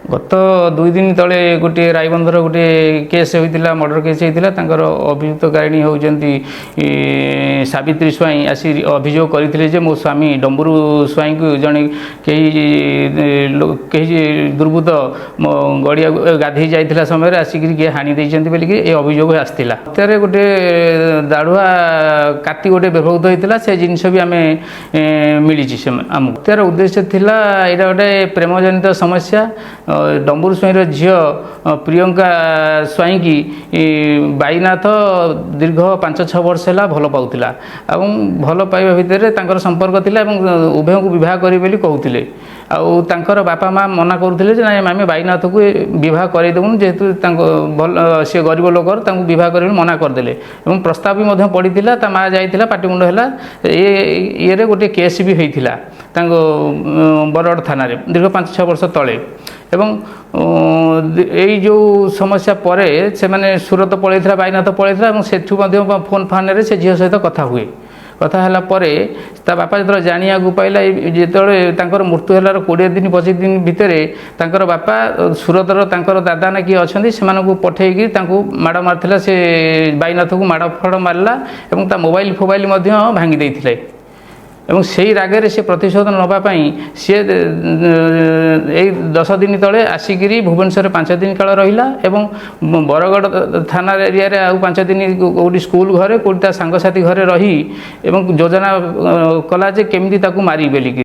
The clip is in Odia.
ଗତ 2 ଦିନ ତଳେ ଗୋଟିଏ ରାଇବନ୍ଧର ଗୋଟିଏ କେସ୍ ହୋଇଥିଲା, ମର୍ଡ଼ର କେସ୍ ହେଇଥିଲା। ତାଙ୍କର ଅଭିଯୁକ୍ତକାରିଣୀ ହେଉଛନ୍ତି ସାବିତ୍ରୀ ସ୍ୱାଇଁ। ଆସି ଅଭିଯୋଗ କରିଥିଲେ ଯେ ମୋ ସ୍ୱାମୀ ଡମ୍ବୁରୁ ସ୍ୱାଇଁକୁ ଜଣେ କେହି ଦୁର୍ବୃତ୍ତ ମୋ ଗଡ଼ିଆକୁ ଗାଧେଇ ଯାଇଥିଲା ସମୟରେ ଆସିକିରି କିଏ ହାଣି ଦେଇଛନ୍ତି ବୋଲିକି ଏ ଅଭିଯୋଗ ଆସିଥିଲା। ହତ୍ୟାରେ ଗୋଟିଏ ଦାଢ଼ୁଆ କାତି ଗୋଟେ ବ୍ୟବହୃତ ହେଇଥିଲା, ସେ ଜିନିଷ ବି ଆମେ ମିଳିଛି ସେ ଆମକୁ। ହତ୍ୟାର ଉଦ୍ଦେଶ୍ୟ ଥିଲା, ଏଇଟା ଗୋଟେ ପ୍ରେମଜନିତ ସମସ୍ୟା। ଡମ୍ବୁରୁ ସ୍ୱାଇଁର ଝିଅ ପ୍ରିୟଙ୍କା ସ୍ୱାଇଁକି ବାଇନାଥ ଦୀର୍ଘ 5-6 ବର୍ଷ ହେଲା ଭଲ ପାଉଥିଲା ଏବଂ ଭଲ ପାଇବା ଭିତରେ ତାଙ୍କର ସମ୍ପର୍କ ଥିଲା ଏବଂ ଉଭୟଙ୍କୁ ବିବାହ କରିବେ ବୋଲି କହୁଥିଲେ। ଆଉ ତାଙ୍କର ବାପା ମା ମନା କରୁଥିଲେ ଯେ ନାଇଁ, ଆମେ ବାଇନାଥକୁ ବିବାହ କରାଇଦେବୁନି, ଯେହେତୁ ତାଙ୍କ ଭଲ ସିଏ ଗରିବ ଲୋକର, ତାଙ୍କୁ ବିବାହ କରିବେ ମନା କରିଦେଲେ। ଏବଂ ପ୍ରସ୍ତାବ ବି ମଧ୍ୟ ପଡ଼ିଥିଲା, ତା ମା ଯାଇଥିଲା, ପାଟିମୁଣ୍ଡ ହେଲା। ଏ ଇଏରେ ଗୋଟିଏ କେସ୍ ବି ହେଇଥିଲା ତାଙ୍କ ବରଗଡ଼ ଥାନାରେ ଦୀର୍ଘ 5-6 ବର୍ଷ ତଳେ। ଏବଂ ଏଇ ଯେଉଁ ସମସ୍ୟା ପରେ ସେମାନେ ସୁରତ ପଳେଇଥିଲା, ବାଇନାଥ ପଳେଇଥିଲା ଏବଂ ସେଠୁ ମଧ୍ୟ ଫୋନ୍ ଫାନ୍ରେ ସେ ଝିଅ ସହିତ କଥା ହୁଏ। କଥା ହେଲା ପରେ ତା ବାପା ଯେତେବେଳେ ଜାଣିବାକୁ ପାଇଲା, ଯେତେବେଳେ ତାଙ୍କର ମୃତ୍ୟୁ ହେଲାର 20 ଦିନ 25 ଦିନ ଭିତରେ ତାଙ୍କର ବାପା ସୁରତର ତାଙ୍କର ଦାଦା ନା କିଏ ଅଛନ୍ତି, ସେମାନଙ୍କୁ ପଠେଇକି ତାଙ୍କୁ ମାଡ଼ ମାରିଥିଲା। ସେ ବାଇନାଥକୁ ମାଡ଼ ଫାଡ଼ ମାରିଲା ଏବଂ ତା ମୋବାଇଲ ଫୋବାଇଲ ମଧ୍ୟ ଭାଙ୍ଗି ଦେଇଥିଲେ। ଏବଂ ସେଇ ରାଗରେ ସେ ପ୍ରତିଶୋଧ ନେବା ପାଇଁ ସିଏ ଏଇ 10 ଦିନ ତଳେ ଆସିକିରି ଭୁବନେଶ୍ୱରରେ 5 ଦିନ କାଳ ରହିଲା ଏବଂ ବରଗଡ଼ ଥାନା ଏରିଆରେ ଆଉ 5 ଦିନ କେଉଁଠି ସ୍କୁଲ ଘରେ, କେଉଁଠି ତା ସାଙ୍ଗସାଥି ଘରେ ରହି ଏବଂ ଯୋଜନା କଲା ଯେ କେମିତି ତାକୁ ମାରିବି ବୋଲିକି।